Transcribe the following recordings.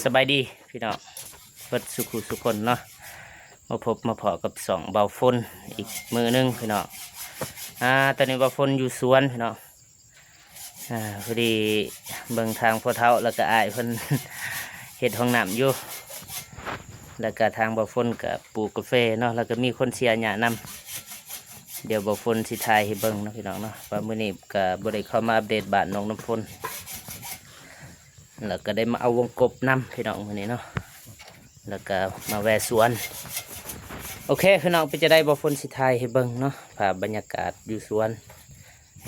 ສະບາຍດີພີ່ນ້ອງເບິດສູ່ຜູ້ສູ່ຄົນເນາະ, ມາພົບມາພໍ້ກັບຊ່ອງເບົາຝົນອີກມື້ໜຶ່ງພີ່ນ້ອງ. ອາ ຕອນນີ້ເບົາຝົນຢູ່ສວນພີ່ນ້ອງ. ອາ ພໍດີເບິ່ງທາງພໍ່ເຖົ້າ ແລ້ວກະອ້າຍເພິ່ນເຮັດຫ້ອງນ້ຳຢູ່, ແລ້ວກະທາງເບົາຝົນກະປູກກາເຟເນາະ, ແລ້ວກະມີຄົນເສຍຫຍ້ານຳ. ດຽວເບົາຝົນຊິຖ່າຍໃຫ້ເບິ່ງເນາະພີ່ນ້ອງເນາະ, ວ່າມື້ນີ້ກະບໍ່ໄດ້ເຂົ້າມາອັບເດດບ້ານນ້ອງນ້ຳຝົນ. ແລ້ວກໍໄດ້ມາເອົາວົງກົບນຳພີ່ນ້ອງມື້ນີ້ເນາະ, ແລ້ວກໍມາແວ່ສວນ. ໂອເຄພີ່ນ້ອງ, ເປັນຈັ່ງໃດ ເບົາຝົນຊິຖ່າຍໃຫ້ເບິ່ງເນາະ ພາບບັນຍາກາດຢູ່ສວນ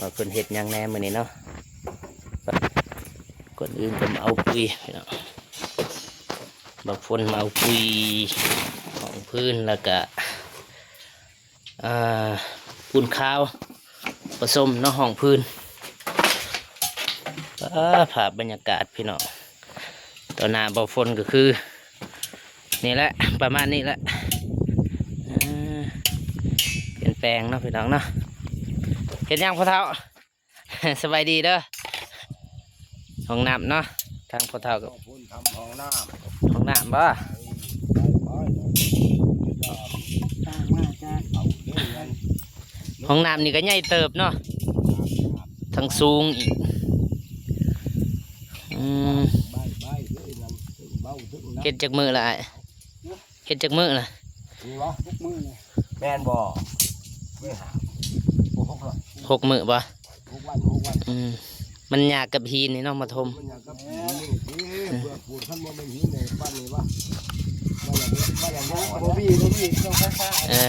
ວ່າເພິ່ນເຮັດຫຍັງແດ່ມື້ນີ້ເນາະ. ກ່ອນອື່ນກໍມາເອົາປຸຍພີ່ນ້ອງ, ເບົາຝົນມາເອົາປຸຍຮອງພື້ນ ແລ້ວກໍ ອ່າ ປູນຂາວປະສົມເນາະ ຮອງພື້ນ. ອາ ພາບບັນຍາກາດພີ່ນ້ອງ ຕໍ່ໜ້າເບົາຝົນກໍຄືນີ້ແຫຼະ ປະມານນີ້ແຫຼະ. ເອີ ປ່ຽນແປງເນາະພີ່ນ້ອງເນາະ. ເຮັດຫຍັງພໍ່ເຖົ້າ? ສະບາຍດີເດີ. ຫ້ອງນ້ຳເນາະ ທາງພໍ່ເຖົ້າກໍ ເຮົາພຸ້ນທຳຫ້ອງນ້ຳ ຫ້ອງນ້ຳບໍ່? ເອີ ໄປໆ ຫ້ອງນ້ຳນີ້ກໍໃຫຍ່ເຕີບເນາະ ທັງສູງອີກ. ອືມ ເຮັດຈັກມື້ລະອ້າຍ? ເຮັດຈັກມື້ລະ? ນີ້ຫວະ? ຫົກມື້ນີ້ ແມ່ນບໍ່? ມື້ຫ້າ ບໍ່ ຫົກລະ ຫົກມື້ບໍ່? ຫົກວັນ ຫົກວັນ. ອືມ ມັນຍາກກັບຫີນນີ້ເນາະ ມາຖົມ. ມັນຍາກກັບຫີນນີ້ຕິ ເພື່ອປູນ. ຄັນບໍ່ແມ່ນຫີນໃນບ້ານນີ້ຫວະ? ບໍ່ມີ ບໍ່ມີເຄື່ອງໄຟຟ້າ. ເອີ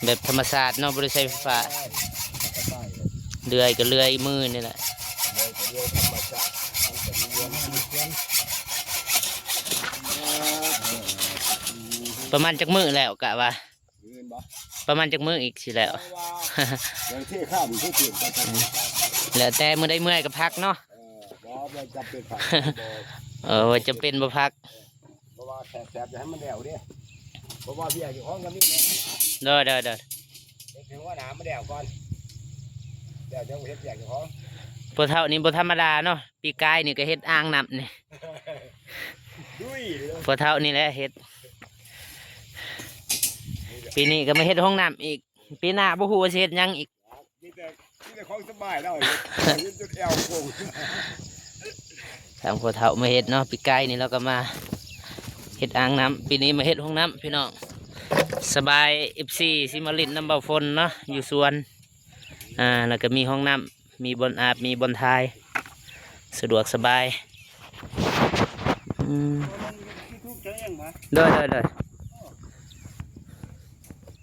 ແບບທຳມະຊາດເນາະ ບໍ່ໄດ້ໃຊ້ໄຟຟ້າ. ເລື່ອຍກໍເລື່ອຍມືນີ້ແຫຼະ. ປະມານຈັກມື້ແລ້ວກະວ່າ? ປະມານຈັກມື້ອີກຊິແລ້ວ? ແລ້ວແຕ່ ມື້ໃດເມື່ອຍກໍພັກເນາະ. ເອີ ບໍ່ ບໍ່ຈຳເປັນພັກ. ເອີ ບໍ່ຈຳເປັນບໍ່ພັກ. ເພາະວ່າແສບໆ ຢ່າໃຫ້ມັນແລ້ວເດ້ ເພາະວ່າວຽກເຈົ້າຂອງກໍມີແນ່. ໂດຍໆໆ ເຮັດໃຫ້ຫົວໜ້າມັນແລ້ວກ່ອນ ແລ້ວຈັ່ງເຮັດວຽກເຈົ້າຂອງ. ພໍ່ເຖົ້ານີ້ບໍ່ທຳມະດາເນາະ, ປີກາຍນີ້ກໍເຮັດອ່າງນ້ຳນີ້ ລຸຍເລີຍ. ພໍ່ເຖົ້ານີ້ແຫຼະເຮັດ, ປີນີ້ກໍມາເຮັດຫ້ອງນ້ຳອີກ, ປີໜ້າບໍ່ຮູ້ວ່າຊິເຮັດຫຍັງອີກ. ມີແຕ່ ມີແຕ່ຂອງສະບາຍແລ້ວ ເຮັດ ເຮັດຈົນແອວໂກ່ງ. ທາງພໍ່ເຖົ້າມາເຮັດເນາະ, ປີກາຍນີ້ລາວກໍມາເຮັດອ່າງນ້ຳ, ປີນີ້ມາເຮັດຫ້ອງນ້ຳພີ່ນ້ອງ. ສະບາຍ ເອັຟຊີ ຊິມາຫຼິ້ນນຳເບົາຝົນເນາະ ຢູ່ສວນ. ອ່າ ແລ້ວກໍມີຫ້ອງນ້ຳ ມີບ່ອນອາບ ມີບ່ອນຖ່າຍ ສະດວກສະບາຍ. ອືມ ໂດຍໆໆ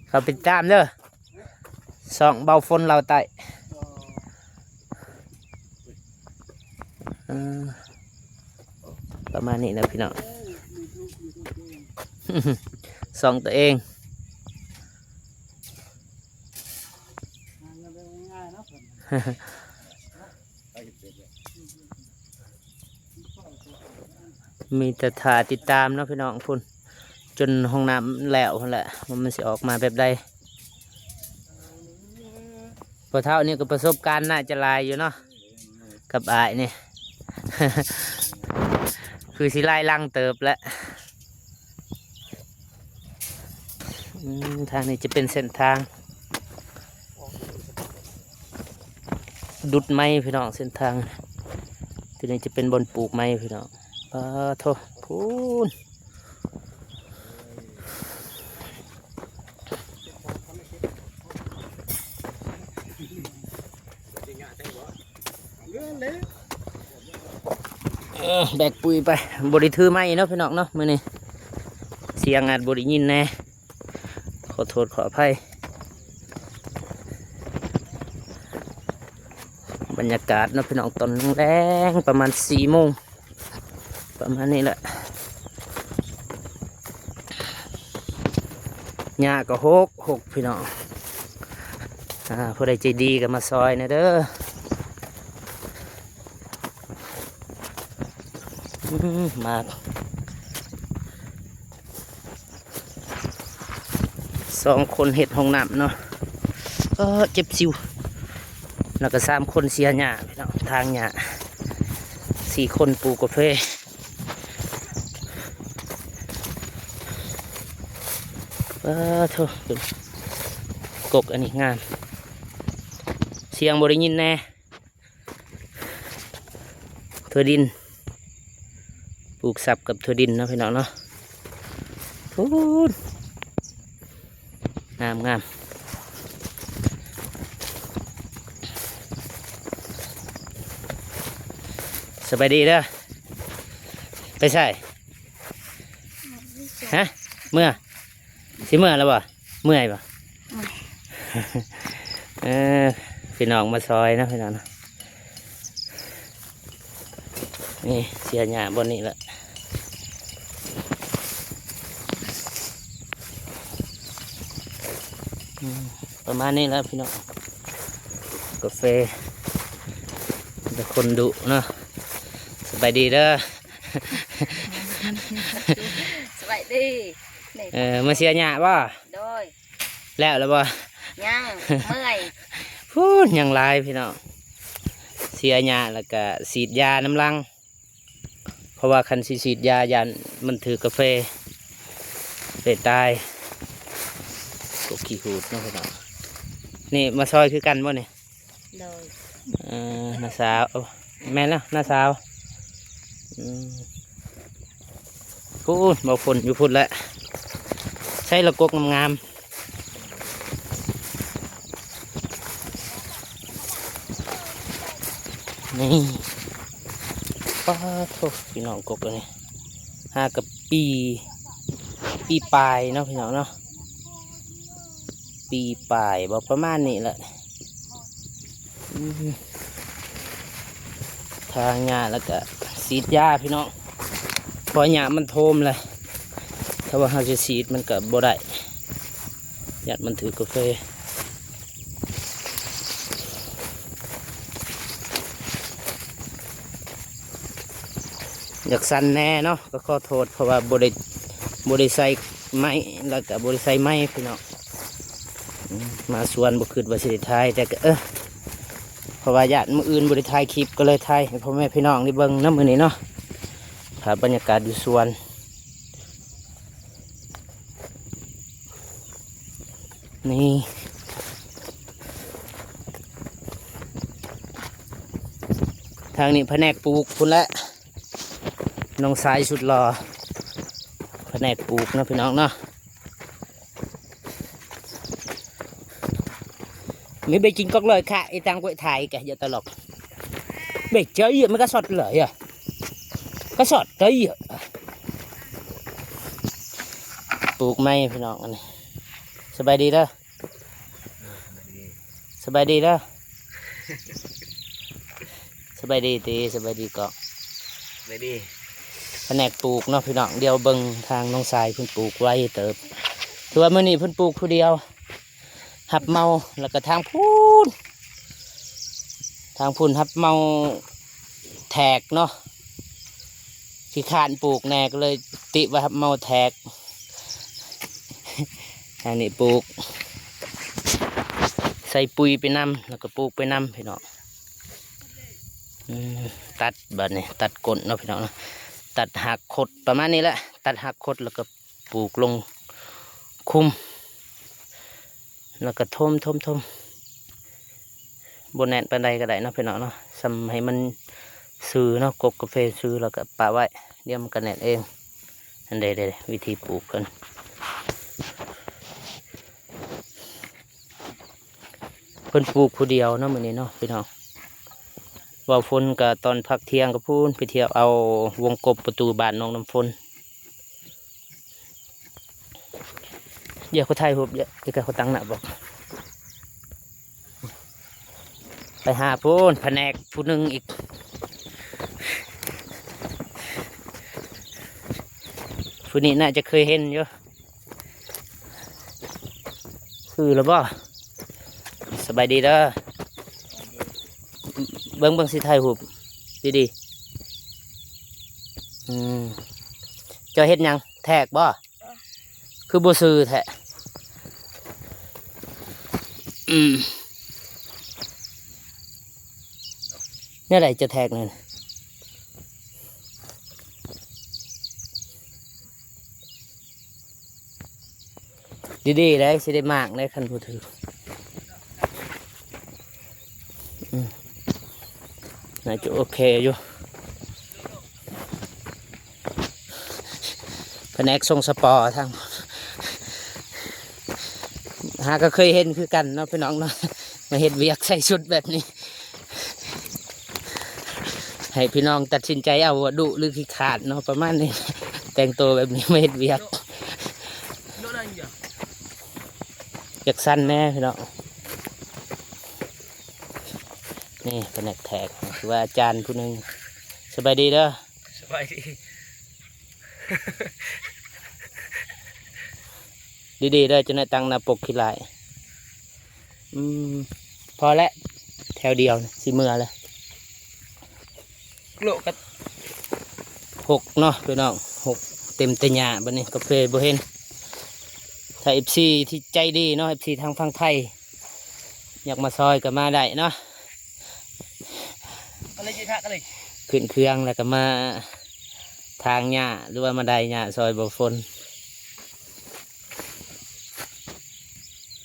ເຂົ້າໄປຕິດຕາມເດີ ຊ່ອງເບົາຝົນລາວໃຕ້. ເອີ ປະມານນີ້ນະພີ່ນ້ອງ ຊ່ອງຕົວເອງ. ມີແຕ່ຖ້າຕິດຕາມເນາະພີ່ນ້ອງ, ພຸ້ນ ຈົນຫ້ອງນ້ຳແລ້ວພຸ້ນແຫຼະ ວ່າມັນຊິອອກມາແບບໃດ. ພໍ່ເຖົ້ານີ້ກໍປະສົບການໜ້າຈະຫຼາຍຢູ່ເນາະ ກັບອ້າຍນີ້ ຄືຊິຫຼາຍຫຼັງເຕີບແຫຼະ. ອືມ ທາງນີ້ຈະເປັນເສັ້ນທາງດຸດໄມ້ພີ່ນ້ອງ, ເສັ້ນທາງຕົວນີ້ຈະເປັນບ່ອນປູກໄມ້ພີ່ນ້ອງ. ປາໂທ້ ພຸ້ນ. ເອີ ແບກປຸຍໄປ ບໍ່ໄດ້ຖືໄມເນາະພີ່ນ້ອງເນາະ, ມື້ນີ້ສຽງອາດບໍ່ໄດ້ຍິນແດ່ ຂໍໂທດຂໍອະໄພ. ບັນຍາກາດເນາະພີ່ນ້ອງ ຕອນແລງໆ ປະມານສີ່ໂມງ ປະມານນີ້ແຫຼະ. ຫຍ້າກໍຫົກ ຫົກ ພີ່ນ້ອງ. ອ່າ ຜູ້ໃດໃຈດີກໍມາຊ່ອຍແດ່ເດີ. ອືມ ມາ ສອງຄົນເຮັດຫ້ອງນ້ຳເນາະ. ເອີ ເຈັບສິວ. ແລ້ວກໍສາມຄົນເສຍຫຍ້າພີ່ນ້ອງ ຖາງຫຍ້າ. ສີ່ຄົນປູກກາເຟ. ປາໂທ້ ກົກອັນນີ້ງາມ ສຽງບໍ່ໄດ້ຍິນແດ່. ຖົ່ວດິນ ປູກສັບກັບຖົ່ວດິນເນາະ ພີ່ນ້ອງເນາະ. ພຸ້ນ ງາມໆ. ສະບາຍດີເດີ. ໄປໃສ? ຮະ? ເມືອ? ຊິເມືອແລ້ວບໍ່? ເມື່ອຍບໍ່? ເອີ ພີ່ນ້ອງມາຊ່ອຍເນາະ ພີ່ນ້ອງເນາະ. ນີ້ເສຍຫຍ້າບ່ອນນີ້ແຫຼະ. ອືມ ປະມານນີ້ແຫຼະພີ່ນ້ອງ ກາເຟ ມີແຕ່ຄົນດຸເນາະ. ສະບາຍດີເດີ. ສະບາຍດີ. ນີ້ ເອີ ມາເສຍຫຍ້າບໍ່? ໂດຍ. ແລ້ວແລ້ວບໍ່? ຍັງ ເມື່ອຍ. ພຸ້ນ ຍັງຫຼາຍພີ່ນ້ອງ. ເສຍຫຍ້າແລ້ວກະສີດຢານຳຫຼັງ ເພາະວ່າຄັນຊິສີດຢາຢ້ານມັນຖືກກາເຟ ເຟຕາຍ. ກົກຂີ້ຫູດເນາະພີ່ນ້ອງ. ນີ້ມາຊ່ອຍຄືກັນບໍ່ນີ້? ໂດຍ. ເອີ ນ້າສາວ ເອີ ແມ່ນແລ້ວ ນ້າສາວ. ອືມ ພຸ້ນ ບໍ່ຝົນຢູ່ພຸ້ນແຫຼະ. ໃສ່ລະກົກງາມໆ ນີ້. ປາໂທ້ ພີ່ນ້ອງ ກົກອັນນີ້ ຫາກະປີ ປີປາຍເນາະ ພີ່ນ້ອງເນາະ. ປີປາຍບໍ່ ປະມານນີ້ແຫຼະ. ອືມ ທາງຫຍ້າແລ້ວກະສີດຢາພີ່ນ້ອງ ເພາະຫຍ້າມັນໂທມແລ້ວ ຖ້າວ່າເຮົາຊິສີດມັນກະບໍ່ໄດ້ ຢ້ານມັນຖືກກາເຟ. ຢາກສັ່ນແດ່ເນາະ ກໍຂໍໂທດ ເພາະວ່າບໍ່ໄດ້ ບໍ່ໄດ້ໃສ່ໄມ້ ແລ້ວກໍບໍ່ໄດ້ໃສ່ໄມພີ່ນ້ອງ. ອືມ ມາສວນບໍ່ຄິດວ່າຊິໄດ້ຖ່າຍ ແຕ່ກໍ ເອີ ເພາະວ່າຢ້ານມື້ອື່ນບໍ່ໄດ້ຖ່າຍຄລິບ ກໍເລີຍຖ່າຍໃຫ້ພໍ່ແມ່ພີ່ນ້ອງໄດ້ເບິ່ງນຳມື້ນີ້ເນາະ ພາບບັນຍາກາດຢູ່ສວນ. ນີ້ ທາງນີ້ພະແນກປູກພຸ້ນແຫຼະ ນ້ອງຊາຍສຸດຫຼໍ່ ພະແນກປູກເນາະ ພີ່ນ້ອງເນາະ. ມີໄປກິນກອກເລີຍຄ່ະ ອີຕ່າງກວຍໄທກະ ຢ່າຕະຫຼົກ ໄປເຈີ ມັນກະສອດເລີຍອະ ກະສອດເລີຍອະ. ປູກໃໝ່ພີ່ນ້ອງ ອັນນີ້. ສະບາຍດີເດີ ສະບາຍດີເດີ. ສະບາຍດີຕິ ສະບາຍດີກອກ ສະບາຍດີ. ພະແນກປູກເນາະ ພີ່ນ້ອງ ດຽວເບິ່ງທາງນ້ອງຊາຍເພິ່ນປູກໄວເຕີບ ຖືວ່າມື້ນີ້ເພິ່ນປູກຜູ້ດຽວ ຮັບເໝົາ ແລ້ວກໍທາງພຸ້ນ ທາງພຸ້ນຮັບເໝົາແທກເນາະ ຂີ້ຄ້ານປູກແດ່ ກໍເລີຍຕິວ່າຮັບເໝົາແທກ. ທາງນີ້ປູກ ໃສ່ປຸ໋ຍໄປນຳ ແລ້ວກໍປູກໄປນຳ ພີ່ນ້ອງ. ອືມ ຕັດບາດນີ້ ຕັດກົ້ນເນາະ ພີ່ນ້ອງເນາະ ຕັດຮາກຄົດປະມານນີ້ແຫຼະ ຕັດຮາກຄົດ ແລ້ວກໍປູກລົງຄຸມ ແລ້ວກໍຖົມໆໆ ບໍ່ແໜ້ນປານໃດກໍໄດ້ເນາະ ພີ່ນ້ອງເນາະ ສ່ຳໃຫ້ມັນຊື່ເນາະ ກົກກາເຟຊື່ ແລ້ວກໍປະໄວ້ ດຽວມັນກໍແໜ້ນເອງ. ອັນໃດໆ ວິທີປູກເພິ່ນ ເພິ່ນປູກຜູ້ດຽວເນາະ ມື້ນີ້ເນາະ ພີ່ນ້ອງ. ເວົ້າຝົນກໍຕອນພັກທ່ຽງກໍພຸ້ນ ໄປທ່ຽວເອົາວົງກົບປະຕູບ້ານນ້ອງນ້ຳຝົນ. ດຽວເຂົາຖ່າຍຮູບ ດຽວເຂົາຕັ້ງໜ້າບອກ. ໄປຫາພຸ້ນ ພະແນກຜູ້ໜຶ່ງອີກ ຜູ້ນີ້ໜ້າຈະເຄີຍເຫັນຢູ່. ຄືແລ້ວບໍ່? ສະບາຍດີເດີ. ເບິ່ງ ເບິ່ງ ຊິຖ່າຍຮູບດີໆ. ອືມ ເຈົ້າເຮັດຫຍັງ? ແທກບໍ່? ຄືບໍ່ຊື່ແທ້? ອືມ ແນວໃດຈະແທກນັ້ນ? ດີໆ ໄດ໋ ຊິໄດ້ໝາກໄດ໋ ຄັນບໍ່ຖືກ. ອືມ ໜ້າຈະໂອເຄຢູ່ ພະແນກສົ່ງສະປໍທາງ ຫາກໍເຄີຍເຫັນຄືກັນເນາະ ພີ່ນ້ອງເນາະ ມາເຮັດວຽກໃສ່ຊຸດແບບນີ້. ໃຫ້ພີ່ນ້ອງຕັດສິນໃຈເອົາວ່າດຸຫຼືຂີ້ຂາດເນາະ ປະມານນີ້ ແຕ່ງໂຕແບບນີ້ມາເຮັດວຽກ ຢາກສັ້ນແດ່ພີ່ນ້ອງ. ນີ້ພະແນກແທກ ຄືວ່າອາຈານຜູ້ໜຶ່ງ. ສະບາຍດີເດີ. ສະບາຍດີ. ດີໆ ເດີ ຈະໄດ້ຕັ້ງໜ້າປົກຂີ້ຫຼ້າຍ. ອືມ ພໍແລ້ວ ແຖວດຽວນີ້ ຊິເມືອແລ້ວ. ໂລະກັບ ຫົກເນາະພີ່ນ້ອງ ຫົກເຕັມແຕ່ຫຍ້າ. ບັດນີ້ກາເຟບໍ່ເຫັນ. ຖ້າເອັຟຊີທີ່ໃຈດີເນາະ ເອັຟຊີທາງຝັ່ງໄທ ຢາກມາຊ່ອຍກໍມາໄດ້ເນາະ. ກໍເລີຍ ຂຶ້ນເຄື່ອງແລ້ວກໍມາຖາງຫຍ້າ ຫຼືວ່າມາໄດຫຍ້າຊ່ອຍບໍ່ຝົນ.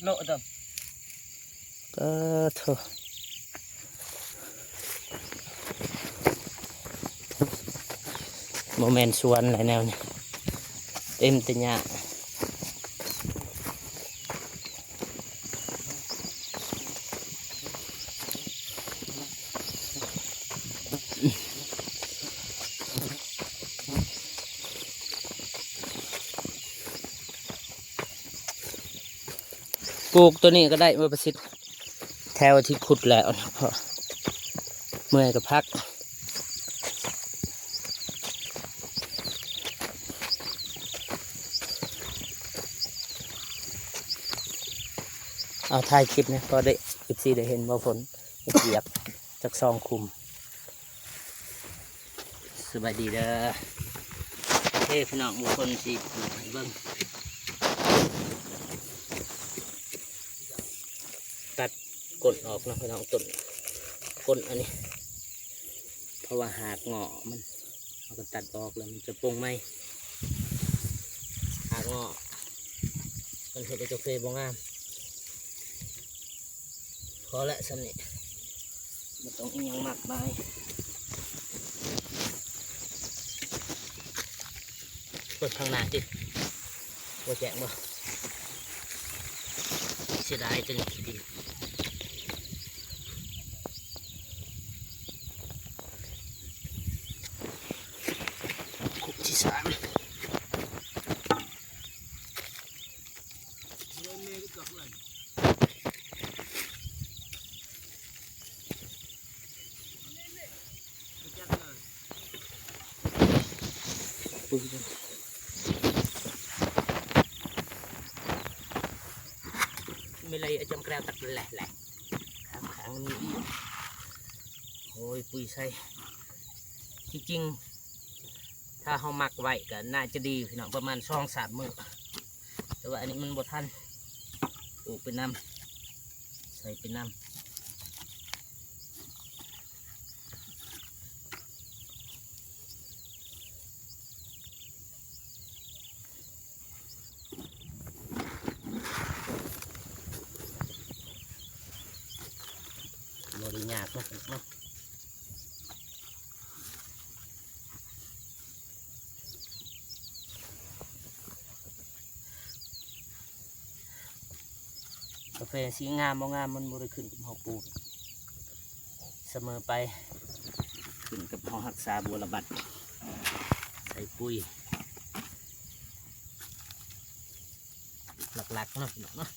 ໂລະເຕີມ ປາໂທ້ ບໍ່ແມ່ນສວນແຫຼະແນວນີ້ ເຕັມແຕ່ຫຍ້າ. ປູກໂຕນີ້ກໍໄດ້ບໍ່ປະສິດ ແຖວທີ່ຂຸດແລ້ວນະ ເພາະເມື່ອຍກໍພັກ. ເອົາ ຖ່າຍຄລິບນະ ພໍໄດ້ ເອັຟຊີໄດ້ເຫັນບໍ່ຝົນ ເຮັດວຽກຈັກສອງຄຸມ. ສະບາຍດີເດີ ເອີ ພີ່ນ້ອງ ມີຄົນຊິເບິ່ງ ຕັດກົ້ນອອກເນາະພີ່ນ້ອງ ຕົ້ນກົ້ນອັນນີ້ ເພາະວ່າຮາກເງາະມັນ ເຮົາກໍຕັດອອກແລ້ວມັນຈະປົ່ງໃໝ່ ຮາກເງາະມັນເຮັດໃຫ້ກາເຟບໍ່ງາມ. ພໍແລ້ວສ່ຳນີ້ ບໍ່ຕ້ອງອີຫຍັງມາກມາຍ. ເບິ່ງຂ້າງໜ້າຕິ ບໍ່ແຈ້ງບໍ່? ເສຍດາຍແຕ່ນີ້ຂີ້ດິນ ຄຸມທີສາມ. ມີໄລອາຈຳແກວຕັກແຫຼະແຫຼະ ຂ້າງໆ ມີອີກ. ໂອ້ຍ ປຸ໋ຍໃສ່ ທີ່ຈິງ ຖ້າເຮົາໝັກໄວ້ກໍໜ້າຈະດີພີ່ນ້ອງ ປະມານສອງສາມມື້ ແຕ່ວ່າອັນນີ້ມັນບໍ່ທັນ ປູກໄປນຳ ໃສ່ໄປນຳ. ບໍ່ໄດ້ຍາກເນາະ ກາເຟຊິງາມບໍ່ງາມ ມັນບໍ່ໄດ້ຂຶ້ນກັບເຮົາປູກສະເໝີໄປ ຂຶ້ນກັບເຮົາຮັກສາບົວລະບັດ ໃສ່ປຸ໋ຍ ຫຼັກໆ ເນາະ ເນາະ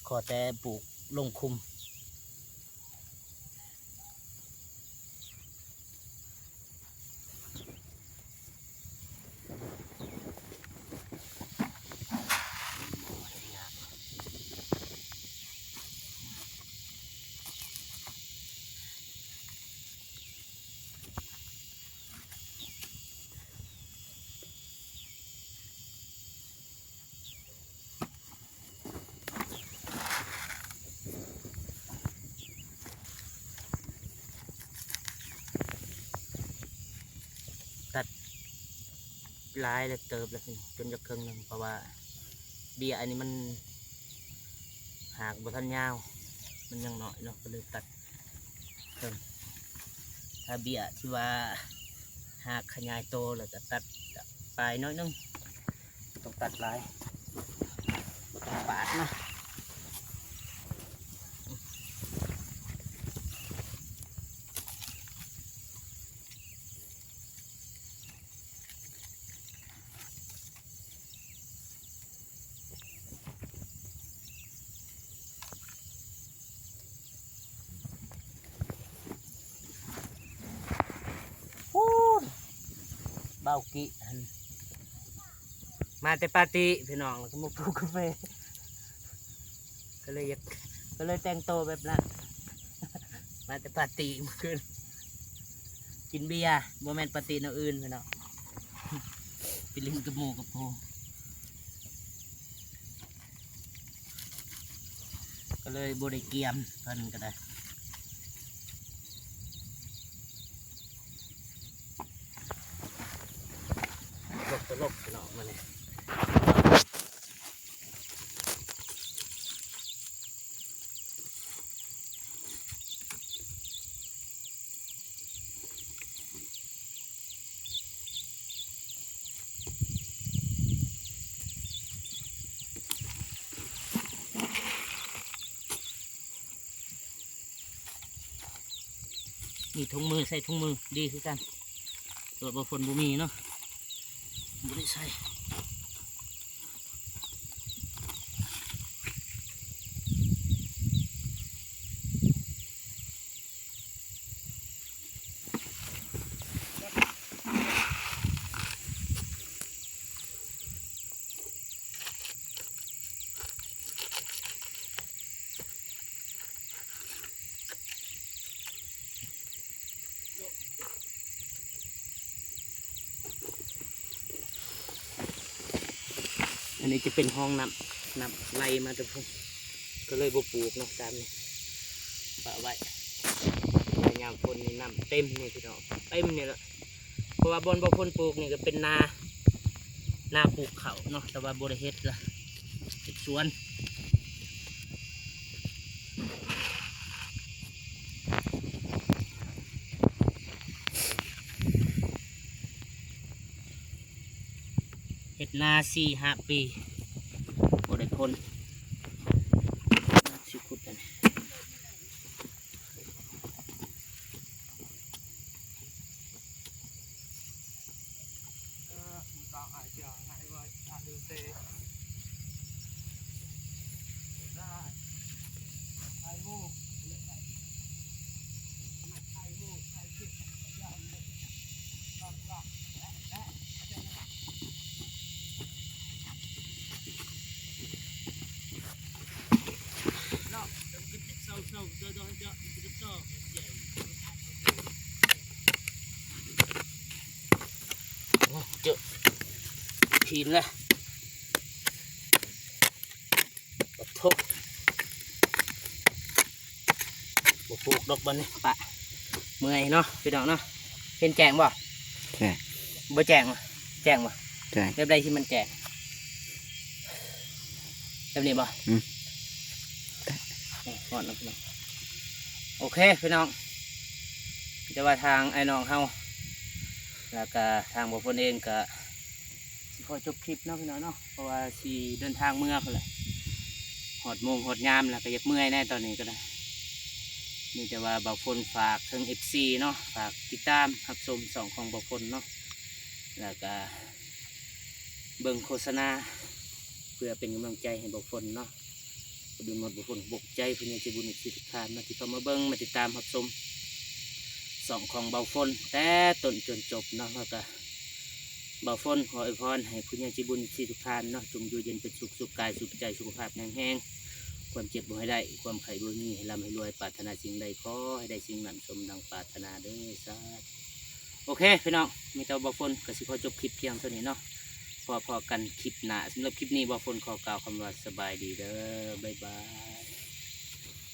ຂໍແຕ່ປູກລົງຄຸມ. ຕັດ ຫຼາຍແລ້ວເຕີບແລ້ວ ຈົນຈະເຄິ່ງໜຶ່ງ ເພາະວ່າເບ້ຍອັນນີ້ມັນຮາກບໍ່ທັນຍາວ ມັນຍັງນ້ອຍເນາະ ກໍເລີຍຕັດເຄິ່ງ. ຖ້າເບ້ຍທີ່ວ່າຮາກຂະຫຍາຍໂຕແລ້ວກໍຕັດປາຍໜ້ອຍໜຶ່ງ ບໍ່ຕ້ອງຕັດຫຼາຍ ບໍ່ຕ້ອງປາດເນາະ. ພຸ້ນ ບ່າວກິຫັ້ນ ມາແຕ່ປາຕີພີ່ນ້ອງ ແລ້ວກໍມາປູກກາເຟ ກໍເລີຍຢາກ ກໍເລີຍແຕ່ງໂຕແບບນັ້ນ ມາແຕ່ປາຕີມື້ຄືນ ກິນເບຍ ບໍ່ແມ່ນປາຕີແນວອື່ນພີ່ນ້ອງ ໄປຫຼິ້ນກັບໝູ່ກັບພວກ ກໍເລີຍບໍ່ໄດ້ກຽມເພິ່ນກໍໄດ້ ຕົກຕະຫຼົກພີ່ນ້ອງມື້ນີ້. ມີຖົງມື ໃສ່ຖົງມືດີຄືກັນ ແຕ່ວ່າບໍ່ຝົນບໍ່ມີເນາະ ບໍ່ໄດ້ໃສ່. ອັນນີ້ຈະເປັນຮ່ອງນ້ຳ ນ້ຳໄຫຼມາແຕ່ພຸ້ນ ກໍເລີຍບໍ່ປູກເນາະ ຕາມນີ້ປະໄວ້ ແລ້ວຍາມຝົນນີ້ນ້ຳເຕັມນີ້ພີ່ນ້ອງ ເຕັມນີ້ແຫຼະ ເພາະວ່າບ່ອນບໍ່ຝົນປູກນີ້ກໍເປັນນາ ນາປູກເຂົ້າເນາະ ແຕ່ວ່າບໍ່ໄດ້ເຮັດລະ ເຮັດສວນ ເຮັດນາສີ່ຫ້າປີ ບໍ່ໄດ້ຜົນ ຊິຂຸດອັນນີ້. ໂອ້ ເຈີຫີນແລ້ວ ປະໂທ ບໍ່ປູກດອກບັດນີ້ ປະ ເມື່ອຍເນາະ ພີ່ນ້ອງເນາະ ເຫັນແຈ້ງບໍ່? ແຈ້ງ ບໍ່ແຈ້ງບໍ່? ແຈ້ງບໍ່? ແຈ້ງ ແບບໃດທີ່ມັນແຈ້ງ? ແບບນີ້ບໍ່? ອືມ ນີ້ຮອດແລ້ວພີ່ນ້ອງ ໂອເຄພີ່ນ້ອງ ແຕ່ວ່າທາງອ້າຍນ້ອງເຮົາ ແລ້ວກະທາງບໍ່ຝົນເອງກະ ຊິຂໍຈົບຄລິບເນາະພີ່ນ້ອງເນາະ ເພາະວ່າຊິເດີນທາງເມືອພຸ້ນແຫຼະ ຮອດໂມງຮອດຍາມແລ້ວ ກໍຢາກເມື່ອຍແດ່ຕອນນີ້ກໍໄດ້ ມີແຕ່ວ່າບ່າວຝົນຝາກເຖິງເອັຟຊີເນາະ ຝາກຕິດຕາມຮັບຊົມຊ່ອງຂອງບ່າວຝົນເນາະ ແລ້ວກະເບິ່ງໂຄສະນາ ເພື່ອເປັນກຳລັງໃຈໃຫ້ບ່າວຝົນເນາະ. ບໍ່ດື່ມໝົດບໍ່ພົ້ນ ຂອບໃຈຜູ້ໃຫຍ່ໃຈບຸນເອັຟຊີທຸກທ່ານເນາະ ທີ່ເຂົ້າມາເບິ່ງ ມາຕິດຕາມຮັບຊົມຊ່ອງຂອງບ່າວຝົນ ແຕ່ຕົ້ນຈົນຈົບເນາະ ແລ້ວກະບ່າວຝົນຂໍອວຍພອນໃຫ້ຜູ້ໃຫຍ່ໃຈບຸນເອັຟຊີທຸກທ່ານເນາະ ຈົ່ງຢູ່ເຢັນເປັນສຸກ ສຸກກາຍສຸກໃຈ ສຸຂະພາບແຂງແຮງ ຄວາມເຈັບບໍ່ໃຫ້ໄດ້ ຄວາມໄຂ້ບໍ່ມີ ໃຫ້ລ່ຳໃຫ້ລວຍ ປາດຖະໜາສິ່ງໃດຂໍໃຫ້ໄດ້ສິ່ງນັ້ນ ສົມດັ່ງປາດຖະໜາເດີ ສາທຸ. ໂອເຄພີ່ນ້ອງ ມີແຕ່ວ່າບ່າວຝົນກໍຊິຂໍຈົບຄລິບພຽງເທົ່ານີ້ເນາະ ພໍ້ໆກັນຄລິບໜ້າ ສຳລັບຄລິບນີ້ບ່າວຝົນຂໍກ່າວຄຳວ່າສະບາຍດີເດີ ບາຍບາຍ.